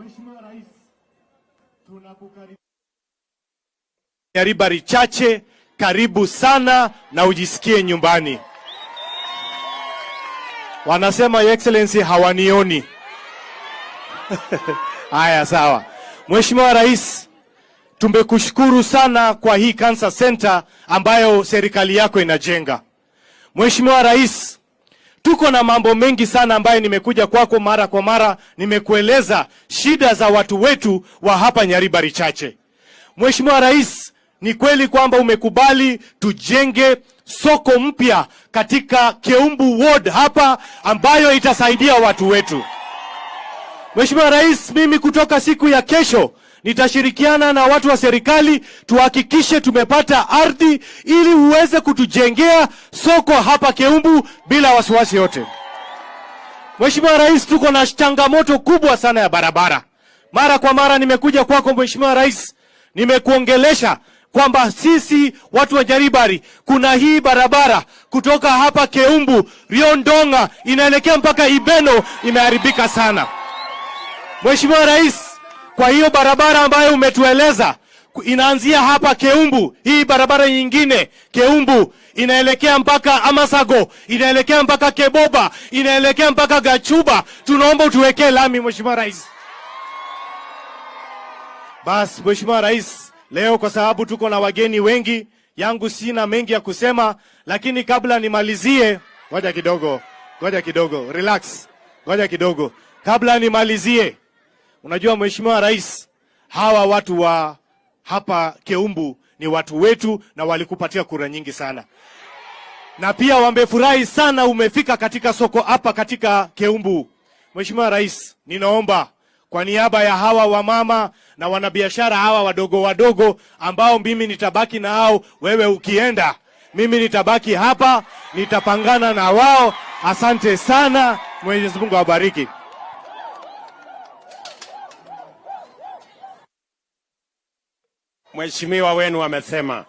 Mheshimiwa Rais, tunakukaribisha Nyaribari Chache, karibu sana na ujisikie nyumbani. Wanasema Your Excellency hawanioni. Haya, sawa. Mheshimiwa Rais, tumekushukuru sana kwa hii Cancer Center ambayo serikali yako inajenga. Mheshimiwa Rais, tuko na mambo mengi sana ambayo nimekuja kwako mara kwa mara, nimekueleza shida za watu wetu wa hapa Nyaribari Chache. Mheshimiwa Rais, ni kweli kwamba umekubali tujenge soko mpya katika Keumbu Ward hapa ambayo itasaidia watu wetu. Mheshimiwa Rais, mimi kutoka siku ya kesho nitashirikiana na watu wa serikali tuhakikishe tumepata ardhi ili uweze kutujengea soko hapa Keumbu bila wasiwasi yote. Mheshimiwa Rais, tuko na changamoto kubwa sana ya barabara. Mara kwa mara nimekuja kwako Mheshimiwa Rais, nimekuongelesha kwamba sisi watu wa Nyaribari kuna hii barabara kutoka hapa Keumbu Riondonga inaelekea mpaka Ibeno imeharibika sana. Mheshimiwa Rais, kwa hiyo barabara ambayo umetueleza inaanzia hapa Keumbu, hii barabara nyingine Keumbu inaelekea mpaka Amasago, inaelekea mpaka Keboba, inaelekea mpaka Gachuba. Tunaomba utuwekee lami Mheshimiwa Rais. Bas, Mheshimiwa Rais, leo kwa sababu tuko na wageni wengi, yangu sina mengi ya kusema, lakini kabla nimalizie, ngoja kidogo, ngoja kidogo, relax, ngoja kidogo, kabla nimalizie. Unajua Mheshimiwa Rais, hawa watu wa hapa Keumbu ni watu wetu na walikupatia kura nyingi sana, na pia wamefurahi sana umefika katika soko hapa katika Keumbu. Mheshimiwa Rais, ninaomba kwa niaba ya hawa wamama na wanabiashara hawa wadogo wadogo ambao mimi nitabaki na hao, wewe ukienda, mimi nitabaki hapa, nitapangana na wao. Asante sana, Mwenyezi Mungu awabariki. Mheshimiwa wenu amesema